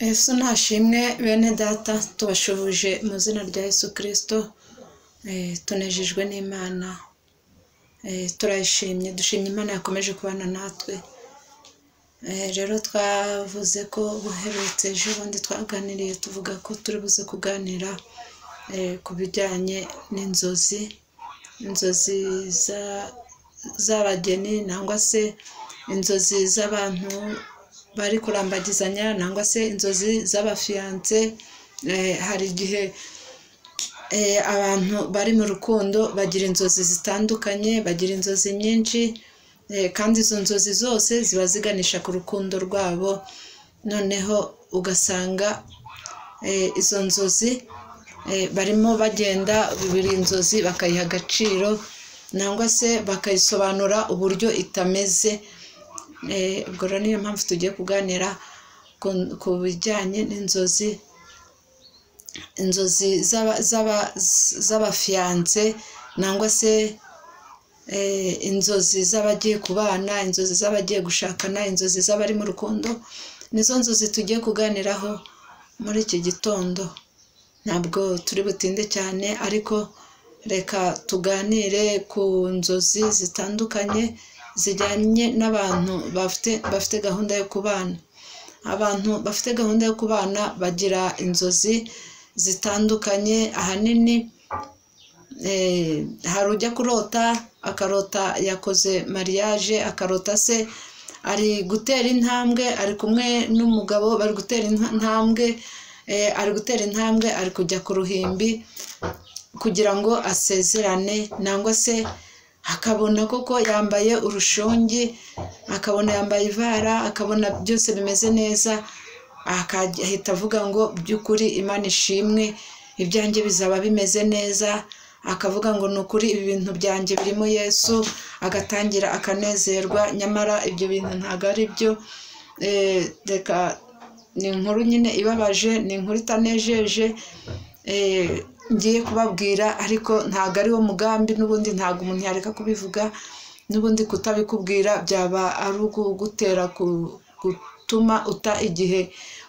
Yesu nashimwe bene data, tubashuhuje mu izina rya Yesu Kristo, tunejejwe n'Imana, turayishimye, dushimye Imana yakomeje kubana natwe. Rero twavuze ko buherutse ejo bundi twaganiriye tuvuga ko turi buze kuganira ku bijyanye n'inzozi, inzozi z'abageni nangwa se inzozi z'abantu bari kurambagizanya nangwa se inzozi z'abafiyanse. Hari igihe abantu bari mu rukundo bagira inzozi zitandukanye, bagira inzozi nyinshi, kandi izo nzozi zose ziba ziganisha ku rukundo rwabo, noneho ugasanga izo nzozi barimo bagenda buri nzozi bakayiha agaciro nangwa se bakayisobanura uburyo itameze. Ubwo rero niyo mpamvu tugiye kuganira ku bijyanye n'inzozi, inzozi z'abafiyanse nangwa se inzozi z'abagiye kubana, inzozi z'abagiye gushakana, inzozi z'abari mu rukundo. Nizo nzozi tugiye kuganiraho muri iki gitondo. Ntabwo turi butinde cyane, ariko reka tuganire ku nzozi zitandukanye zijyanye n'abantu bafite gahunda yo kubana. Abantu bafite gahunda yo kubana bagira inzozi zitandukanye. Ahanini hari ujya kurota akarota yakoze mariage, akarota se ari gutera intambwe, ari kumwe n'umugabo bari gutera intambwe, ari gutera intambwe ari kujya ku ruhimbi kugira ngo asezerane, nangwa se akabona koko yambaye urushungi, akabona yambaye ivara, akabona byose bimeze neza, akahita avuga ngo by'ukuri Imana ishimwe, ibyanjye bizaba bimeze neza, akavuga ngo ni ukuri ibi bintu byanjye birimo Yesu, agatangira akanezerwa. Nyamara ibyo bintu ntabwo ari byo. Reka ni inkuru nyine ibabaje, ni inkuru itanejeje ngiye kubabwira, ariko ntabwo ari wo mugambi, n'ubundi ntabwo umuntu yareka kubivuga, n'ubundi kutabikubwira byaba ari ukugutera gutuma uta igihe,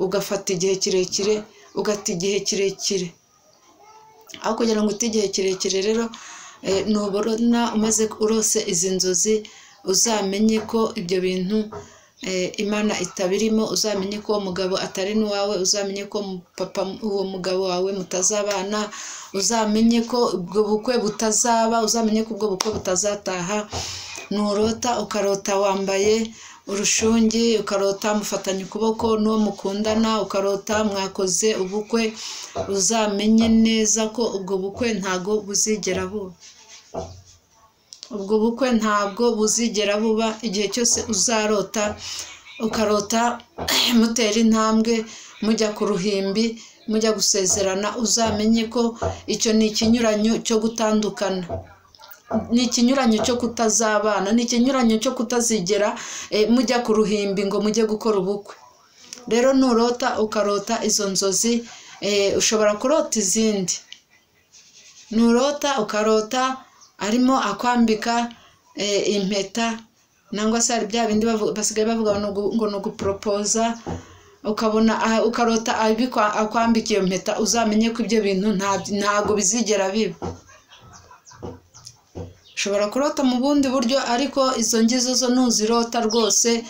ugafata igihe kirekire, ugata igihe kirekire. Aho kugira ngo ute igihe kirekire rero, nubona umaze urose izi nzozi, uzamenye ko ibyo bintu Imana itabirimo, uzamenye ko uwo mugabo atari n'uwawe, uzamenye ko papa uwo mugabo wawe mutazabana, uzamenye ko ubwo bukwe butazaba, uzamenye ko ubwo bukwe butazataha. Nurota ukarota wambaye urushungi, ukarota mufatanye ukuboko n'uwo mukundana, ukarota mwakoze ubukwe, uzamenye neza ko ubwo bukwe ntago buzigera buba. Ubwo bukwe ntabwo buzigera buba. Igihe cyose uzarota ukarota mutera intambwe mujya ku ruhimbi, mujya gusezerana, uzamenye ko icyo ni ikinyuranyo cyo gutandukana, ni ikinyuranyo cyo kutazabana, ni ikinyuranyo cyo kutazigera mujya ku ruhimbi ngo mujye gukora ubukwe. Rero nurota ukarota izo nzozi, ushobora kurota izindi. Nurota ukarota arimo akwambika impeta, nangwa se hari bya bindi basigaye bavuga ngo ni uguporopoza, ukabona ukarota akwambika iyo mpeta, uzamenye ko ibyo bintu ntabwo bizigera biba. Ushobora kurota mu bundi buryo, ariko izo ngizo zo ntuzirota rwose.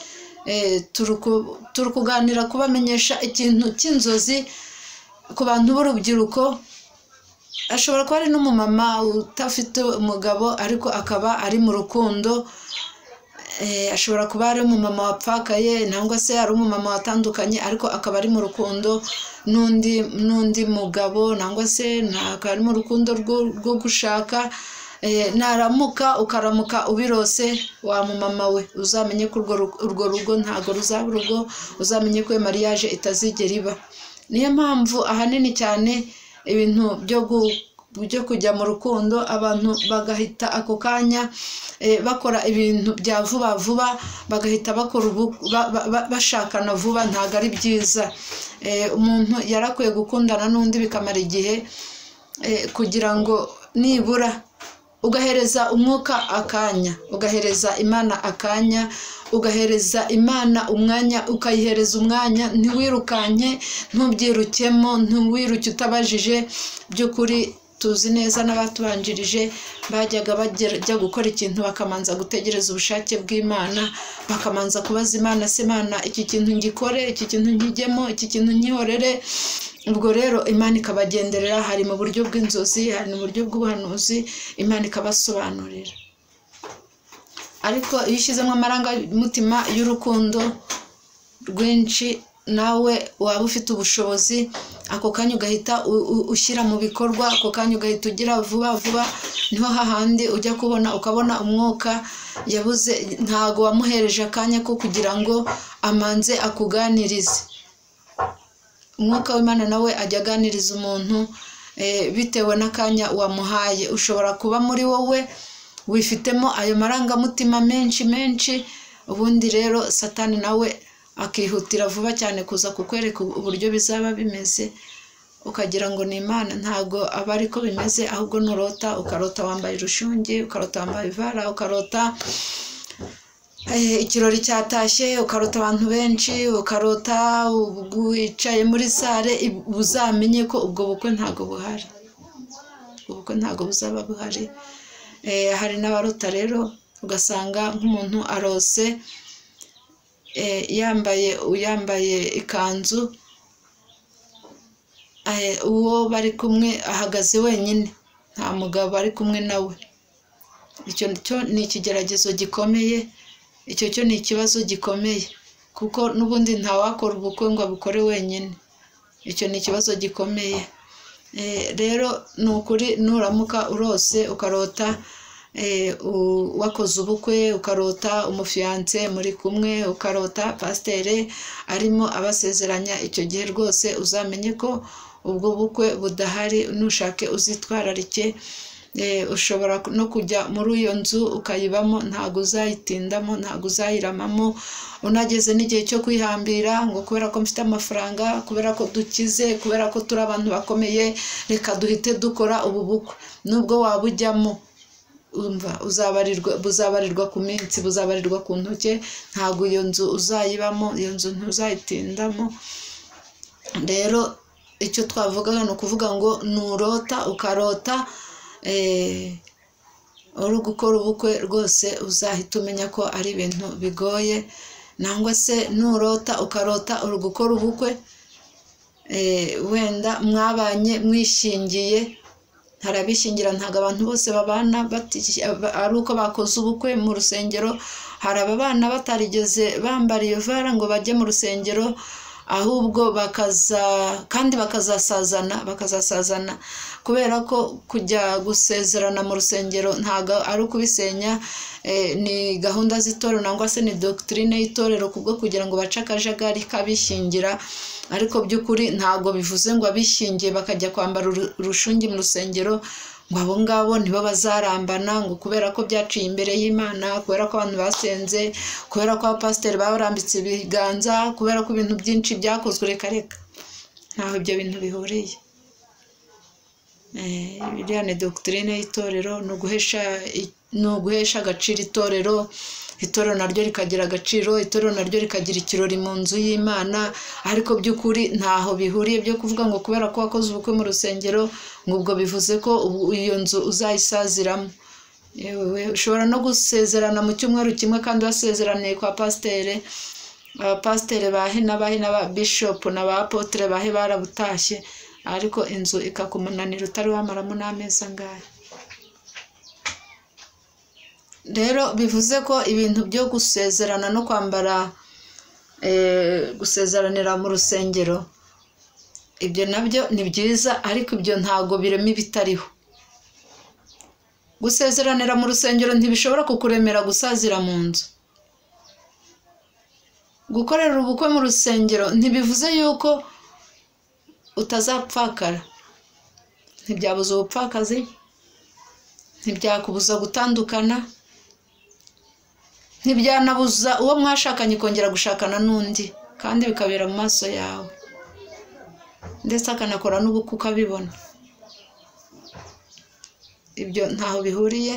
Turi kuganira kubamenyesha ikintu cy'inzozi ku bantu b'urubyiruko. Ashobora kuba ari n'umumama udafite umugabo ariko akaba ari mu rukundo, ashobora kuba ari umumama wapfakaye nangwa se ari umumama watandukanye ariko akaba ari mu rukundo n'undi mugabo, nangwa se akaba ari mu rukundo rwo gushaka. Naramuka ukaramuka ubirose wa mumama we, uzamenye ko urwo rugo ntabwo ruzaba urugo, uzamenye ko iyo mariage itazigera iba. Niyo mpamvu ahanini cyane ibintu byo kujya mu rukundo abantu bagahita ako kanya bakora ibintu bya vuba vuba, bagahita bakora bashakana vuba, ntabwo ari byiza. Umuntu yarakwiye gukundana n'undi bikamara igihe, kugira ngo nibura Ugahereza umwuka akanya, ugahereza Imana akanya, ugahereza Imana umwanya, ukayihereza umwanya, ntiwirukanke, ntubyirukemo, ntiwiruke utabajije. By'ukuri tuzi neza n'abatubanjirije bajyaga bajya gukora ikintu bakamanza gutegereza ubushake bw'Imana, bakamanza kubaza Imana, se Imana iki kintu ngikore, iki kintu nkijyemo, iki kintu nkihorere. Ubwo rero Imana ikabagenderera, hari mu buryo bw'inzozi, hari mu buryo bw'ubuhanuzi, Imana ikabasobanurira. Ariko iyo ushyizemo amarangamutima y'urukundo rwinshi, nawe waba ufite ubushobozi, ako kanya ugahita ushyira mu bikorwa, ako kanya ugahita ugira vuba vuba, niho hahandi ujya kubona ukabona umwuka yabuze, ntago wamuhereje akanya ko kugira ngo amanze akuganirize. Umwuka w'Imana nawe ajya aganiriza umuntu bitewe n'akanya wamuhaye. Ushobora kuba muri wowe wifitemo ayo marangamutima menshi menshi, ubundi rero Satani nawe akihutira vuba cyane kuza kukwereka uburyo bizaba bimeze, ukagira ngo ni Imana. Ntago aba ariko bimeze, ahubwo nurota ukarota wambaye urushungi, ukarota wambaye ivara, ukarota ikirori cyatashye, ukarota abantu benshi, ukarota wicaye muri sare, uzamenye ko ubwo bukwe ntago buhari, ubukwe ntago buzaba buhari. Hari n'abarota rero ugasanga nk'umuntu arose yambaye ikanzu, uwo bari kumwe ahagaze wenyine, nta mugabo ari kumwe nawe. Icyo cyo ni ikigeragezo gikomeye, icyo cyo ni ikibazo gikomeye, kuko n'ubundi ntawakora ubukwe ngo abukore wenyine. Icyo ni ikibazo gikomeye. Rero ni ukuri, nuramuka urose ukarota wakoze ubukwe, ukarota umufiyanse muri kumwe, ukarota pasiteri arimo abasezeranya, icyo gihe rwose uzamenye ko ubwo bukwe budahari. Nushake uzitwararike. Ushobora no kujya muri iyo nzu ukayibamo, ntago uzayitindamo, ntago uzayiramamo. Unageze n'igihe cyo kwihambira ngo kubera ko mfite amafaranga, kubera ko dukize, kubera ko turi abantu bakomeye, reka duhite dukora ubu bukwe, nubwo waba ujyamo umva buzabarirwa ku minsi, buzabarirwa ku ntoke, ntago iyo nzu uzayibamo, iyo nzu ntuzayitindamo. Rero icyo twavuga ni ukuvuga ngo nurota ukarota uri gukora ubukwe, rwose uzahita umenya ko ari ibintu bigoye. Nangwa se nurota ukarota uri gukora ubukwe, wenda mwabanye mwishingiye, hari abishingira, ntabwo abantu bose babana ari uko bakoze ubukwe mu rusengero. Hari ababana batarigeze bambara iyo vara ngo bajye mu rusengero, ahubwo bakaza kandi bakazasazana, kubera ko kujya gusezerana mu rusengero ntabwo ari ukubisenya, ni gahunda z'itorero nangwa se ni doctrine y'itorero, kubwo kugira ngo bace akajagari kabishingira. Ariko by'ukuri ntabwo bivuze ngo abishingiye bakajya kwambara urushungi mu rusengero ngo abo ngabo nibo bazarambana, ngo kubera ko byaciye imbere y'Imana, kubera ko abantu basenze, kubera ko abapasiteri barambitse ibiganza, kubera ko ibintu byinshi byakozwe. Reka reka, ntaho ibyo bintu bihuriye. Iriya ni doctrine y'itorero, ni uguhesha agaciro itorero, itorero naryo rikagira agaciro, itorero naryo rikagira ikirori mu nzu y'Imana. Ariko by'ukuri ntaho bihuriye byo kuvuga ngo kubera ko wakoze ubukwe mu rusengero ngo ubwo bivuze ko iyo nzu uzayisaziramo. Yewe, ushobora no gusezerana mu cyumweru kimwe kandi wasezeraniye kwa pasiteri, abapasiteri bahe n'abahe n'aba bishopu n'aba apotre bahe barabutashye, ariko inzu ikakumunanira utari wamaramo n'amezi angahe. Rero bivuze ko ibintu byo gusezerana no kwambara, gusezeranira mu rusengero, ibyo nabyo ni byiza, ariko ibyo ntago birema ibitariho. Gusezeranira mu rusengero ntibishobora kukuremera gusazira mu nzu. Gukorera ubukwe mu rusengero ntibivuze yuko utazapfakara, ntibyabuza ubupfakazi, ntibyakubuza gutandukana, ntibyanabuza uwo mwashakanye kongera gushakana n'undi, kandi bikabera mu maso yawe, ndetse akanakora n'ubukwe ukabibona. Ibyo ntaho bihuriye,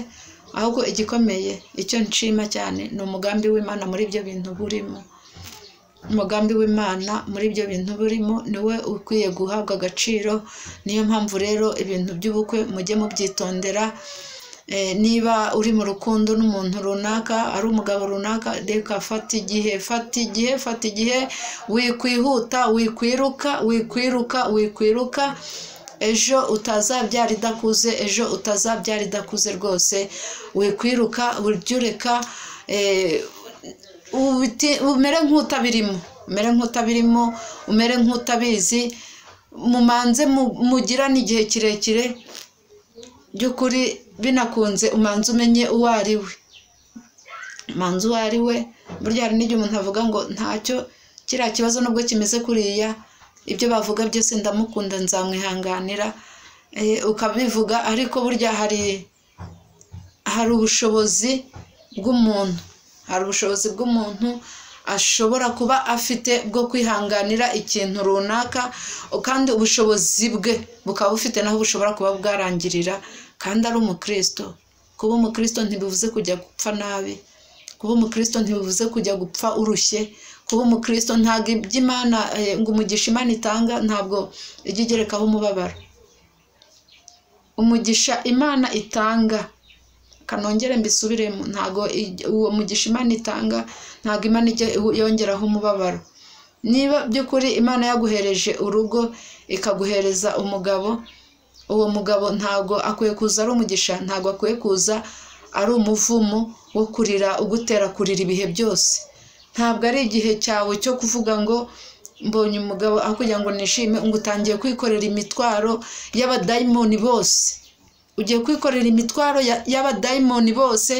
ahubwo igikomeye icyo nshima cyane ni umugambi w'Imana muri ibyo bintu burimo. Umugambi w'Imana muri ibyo bintu burimo niwe ukwiye guhabwa agaciro. Niyo mpamvu rero ibintu by'ubukwe mujye mubyitondera. Niba uri mu rukundo n'umuntu runaka, ari umugabo runaka, reka fata igihe, fata igihe, fata igihe, wikwihuta, wikwiruka, wikwiruka, wikwiruka, ejo utazabyara idakuze, ejo utazabyara idakuze rwose, wikwiruka, ujye ureka umere nk'utabirimo, umere nk'utabirimo, umere nk'utabizi, mumanze mugirane igihe kirekire by'ukuri, binakunze umanze umenye uwo ari we, umanze uwo ari we. Burya hari n'igihe umuntu avuga ngo ntacyo, kiriya kibazo nubwo kimeze kuriya, ibyo bavuga byose ndamukunda nzamwihanganira, ukabivuga, ariko burya hari ubushobozi bw'umuntu, hari ubushobozi bw'umuntu ashobora kuba afite bwo kwihanganira ikintu runaka, kandi ubushobozi bwe bukaba bufite naho bushobora kuba bwarangirira, kandi ari umukristo. Kuba umukristo ntibivuze kujya gupfa nabi, kuba umukristo ntibivuze kujya gupfa urushye, kuba umukristo ntabwo iby'Imana ngo umugisha Imana itanga ntabwo ijya igerekaho umubabaro. Umugisha Imana itanga, kanongere mbisubiremo, ntabwo uwo mugisha Imana itanga ntabwo Imana ijya yongeraho umubabaro. Niba by'ukuri Imana yaguhereje urugo ikaguhereza umugabo, uwo mugabo ntabwo akwiye kuza ari umugisha, ntabwo akwiye kuza ari umuvumo wo kurira, ugutera kurira ibihe byose. Ntabwo ari igihe cyawe cyo kuvuga ngo mbonye umugabo aho kugira ngo nishime, ngo utangiye kwikorera imitwaro y'abadayimoni bose. Ugiye kwikorera imitwaro y'abadayimoni bose,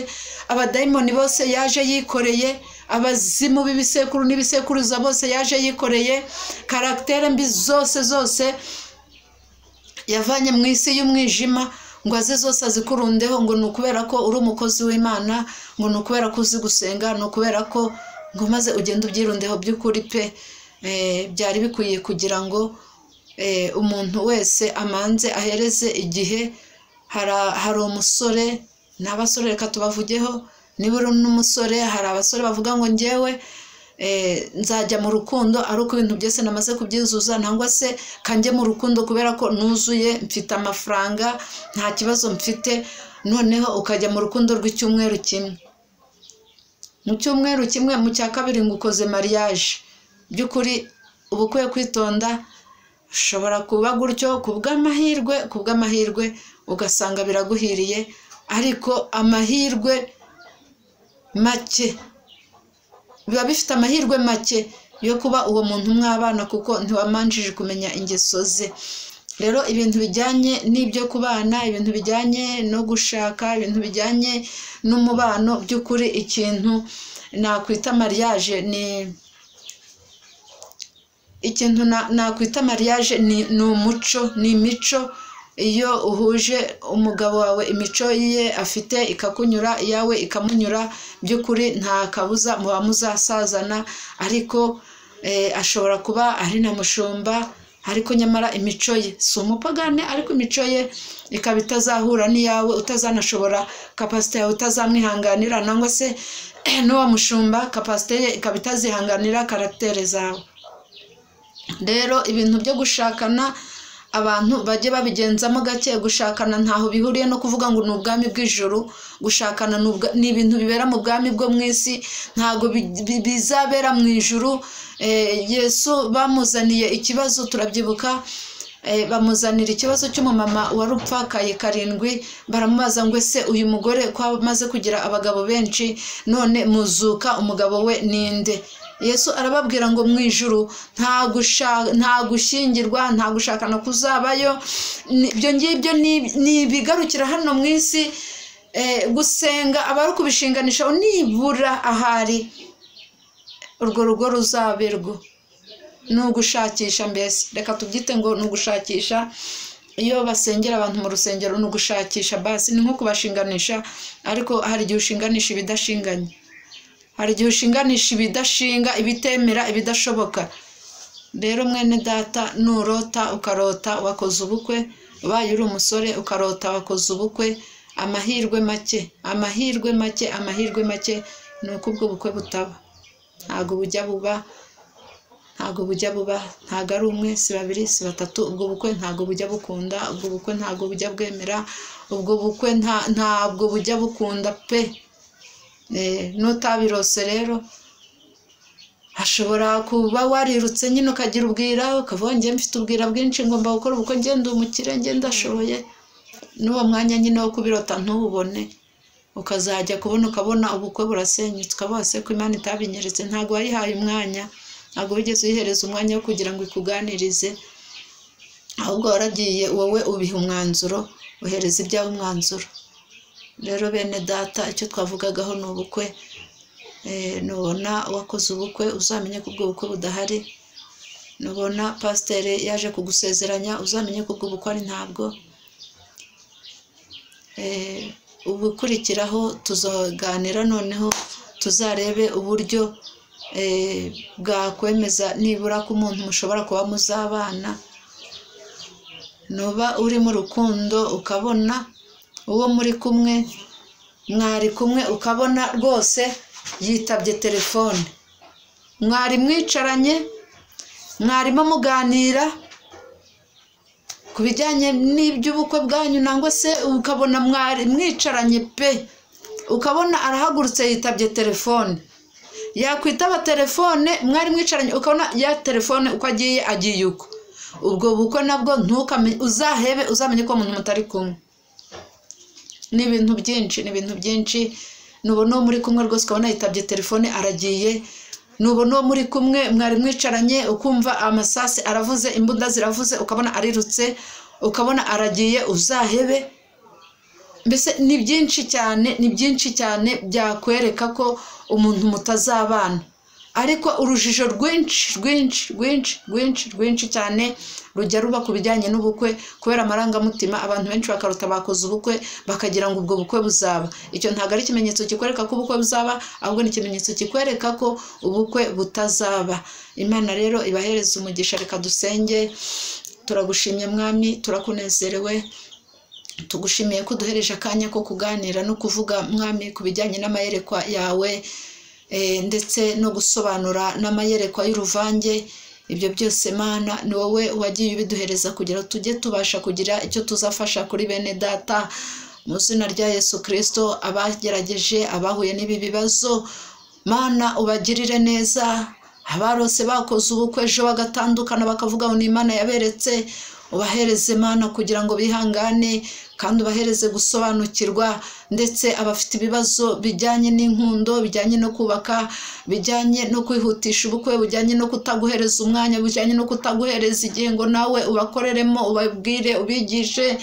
abadayimoni bose yaje yikoreye, abazimu b'ibisekuru n'ibisekuruza bose yaje yikoreye, karagitere mbi zose zose yavanye mu isi y'umwijima ngo aze zose azikurundeho, ngo ni ukubera ko uri umukozi w'Imana, ngo ni ukubera ko uzi gusenga, ni ukubera ko ngo maze ugende ubyirundeho. By'ukuri pe, byari bikwiye kugira ngo umuntu wese amanze ahereze igihe. Hari umusore n'abasore, reka tubavugeho, niba uri n'umusore, hari abasore bavuga ngo njyewe nzajya mu rukundo ari uko ibintu byose namaze kubyuzuza, nangwa se kanjye mu rukundo kubera ko nuzuye, mfite amafaranga, nta kibazo mfite. Noneho ukajya mu rukundo rw'icyumweru kimwe, mu cyumweru kimwe, mu cya kabiri ngo ukoze mariage. By'ukuri uba ukwiye kwitonda, ushobora kuba gutyo kubw'amahirwe, kubw'amahirwe ugasanga biraguhiriye, ariko amahirwe make, biba bifite amahirwe make yo kuba uwo muntu mwabana, kuko ntiwamanjije kumenya ingeso ze. Rero ibintu bijyanye n'ibyo kubana, ibintu bijyanye no gushaka, ibintu bijyanye n'umubano, by'ukuri ikintu nakwita mariage ni ikintu nakwita mariage ni umuco, ni imico. Iyo uhuje umugabo wawe imico ye afite ikakunyura, iyawe ikamunyura, by'ukuri nta kabuza muba muzasazana. Ariko ashobora kuba ari na mushumba, ariko nyamara imico ye si umupagane, ariko imico ye ikaba itazahura n'iyawe, utazanashobora kapasite yawe utazamwihanganira, nangwa se n'uwo mushumba kapasite ye ikaba itazihanganira karagitere zawe. Rero ibintu byo gushakana abantu bajye babigenzamo gake. Gushakana ntaho bihuriye no kuvuga ngo ni ubwami bw'ijuru. Gushakana ni ibintu bibera mu bwami bwo mu isi, ntabwo bizabera mu ijuru. Yesu bamuzaniye ikibazo, turabyibuka, bamuzanira ikibazo cy'umumama wari upfakaye 7, baramubaza ngo ese uyu mugore ko amaze kugira abagabo benshi, none muzuka umugabo we ninde? Yesu arababwira ngo mu ijuru nta gushyingirwa, nta gushakana kuzabayo. Ibyo ngibyo ni ibigarukira hano mu isi. Gusenga abari kubishinganisha nibura ahari urwo rugo ruzaberwa ni ugushakisha, mbese reka tubyite ngo ni ugushakisha. Iyo basengera abantu mu rusengero ni ugushakisha, basi ni nko kubashinganisha, ariko hari igihe ushinganisha ibidashinganye, hari igihe ushinganisha ibidashinga, ibitemera, ibidashoboka. Rero mwene data, nurota ukarota wakoze ubukwe, Ubaye uri umusore ukarota wakoze ubukwe, amahirwe make, amahirwe make, amahirwe make ni uko ubwo bukwe butaba. Ntabwo bujya buba, ntabwo bujya buba, ntabwo ari umwe, si babiri, si batatu. Ubwo bukwe ntabwo bujya bukunda, ubwo bukwe ntabwo bujya bwemera, ubwo bukwe ntabwo bujya bukunda pe. N'utabirose rero ashobora kuba warirutse nyine ukagira ubwira, ukavuga njye mfite ubwira bwinshi, ngomba gukora ubukwe, ngenda umukire, ngenda ndashoboye. N'uwo mwanya nyine wo kubirota ntububone, ukazajya kubona ukabona ubukwe burasenyutse, ukavuga se ko Imana itabinyeretse. Ntabwo wayihaye umwanya, ntabwo wigeze uyihereza umwanya wo kugira ngo ikuganirize, ahubwo waragiye wowe ubiha umwanzuro, uhereza ibyawe umwanzuro. Rero bene data, icyo twavugagaho ni ubukwe. Nubona wakoze ubukwe uzamenye ko ubwo bukwe budahari. Nubona pasiteri yaje kugusezeranya uzamenye ko ubwo bukwe ari ntabwo. Ubukurikiraho tuzaganira noneho tuzarebe uburyo bwakwemeza nibura ko umuntu mushobora kuba muzabana. Nuba uri mu rukundo ukabona uwo muri kumwe, mwari kumwe, ukabona rwose yitabye telefone, mwari mwicaranye, mwarimo muganira ku bijyanye n'iby'ubukwe bwanyu, nangwa se ukabona mwari mwicaranye pe, ukabona arahagurutse yitabye telefone, yakwitaba telefone mwari mwicaranye, ukabona ya telefone uko agiye agiye uko. Ubwo bukwe nabwo ntukamenye, uzahebe, uzamenye ko umuntu mutari kumwe. Ni ibintu byinshi, ni ibintu byinshi. Nubona uwo muri kumwe rwose ukabona yitabye telefone aragiye, nubona uwo muri kumwe mwari mwicaranye ukumva amasasi aravuze, imbunda ziravuze, ukabona arirutse, ukabona aragiye, uzahebe. Mbese ni byinshi cyane, ni byinshi cyane byakwereka ko umuntu mutazabana. Ariko urujijo rwinshi rwinshi rwinshi rwinshi rwinshi cyane rujya ruba ku bijyanye n'ubukwe, kubera amarangamutima. Abantu benshi bakarota bakoze ubukwe bakagira ngo ubwo bukwe buzaba. Icyo ntabwo ari ikimenyetso kikwereka ko ubukwe buzaba, ahubwo ni ikimenyetso kikwereka ko ubukwe butazaba. Imana rero ibahereze umugisha. Reka dusenge. Turagushimye Mwami, turakunezerewe, tugushimiye ko uduhereje akanya ko kuganira no kuvuga Mwami ku bijyanye n'amayerekwa yawe, ndetse no gusobanura n'amayerekwa y'uruvange. Ibyo byose Mana ni wowe wagiye ubiduhereza kugira tujye tubasha kugira icyo tuzafasha kuri bene data. Mu izina rya Yesu Kristo, abagerageje, abahuye n'ibi bibazo, Mana ubagirire neza. Abarose bakoze ubukwe ejo bagatandukana bakavuga ngo ni Imana yaberetse, ubahereze Mana kugira ngo bihangane, kandi ubahereze gusobanukirwa. Ndetse abafite ibibazo bijyanye n'inkundo, bijyanye no kubaka, bijyanye no kwihutisha ubukwe, bijyanye no kutaguhereza umwanya, bijyanye no kutaguhereza igihe ngo nawe ubakoreremo, ubabwire, ubigishe,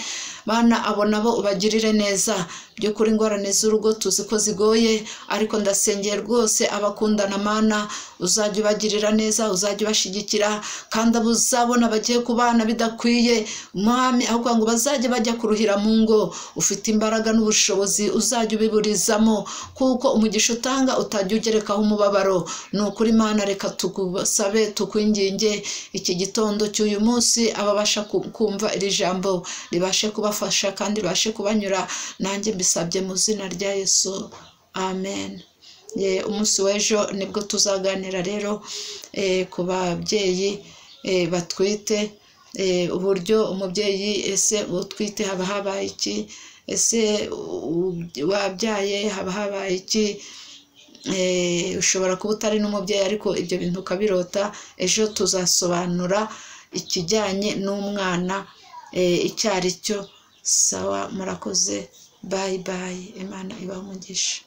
Mana abo nabo ubagirire neza. By'ukuri ingorane z'urugo tuzi ko zigoye, ariko ndasengeye rwose abakundana Mana uzajya ubagirira neza, uzajya ubashyigikira, kandi abo uzabona bagiye kubana bidakwiye Mwami, ahubwo ngo bazajye bajya kuruhira mu ngo, ufite imbaraga n'ubushobozi uzajya ubiburizamo, kuko umugisha utanga utajya ugerekaho umubabaro. Ni ukuri Mana, reka tugusabe tukwinginge iki gitondo cy'uyu munsi, ababasha kumva iri jambo ribashe kubafasha kandi ribashe kubanyura. Nanjye mbisabye mu izina rya Yesu, amen. Umunsi w'ejo nibwo tuzaganira rero ku babyeyi batwite, uburyo umubyeyi ese utwite haba habaye iki, ese wabyaye haba habaye iki. Ushobora kuba utari n'umubyeyi ariko ibyo bintu ukabirota. Ejo tuzasobanura ikijyanye n'umwana icyo ari cyo. Sawa, murakoze, bayi bayi. Imana ibahe umugisha.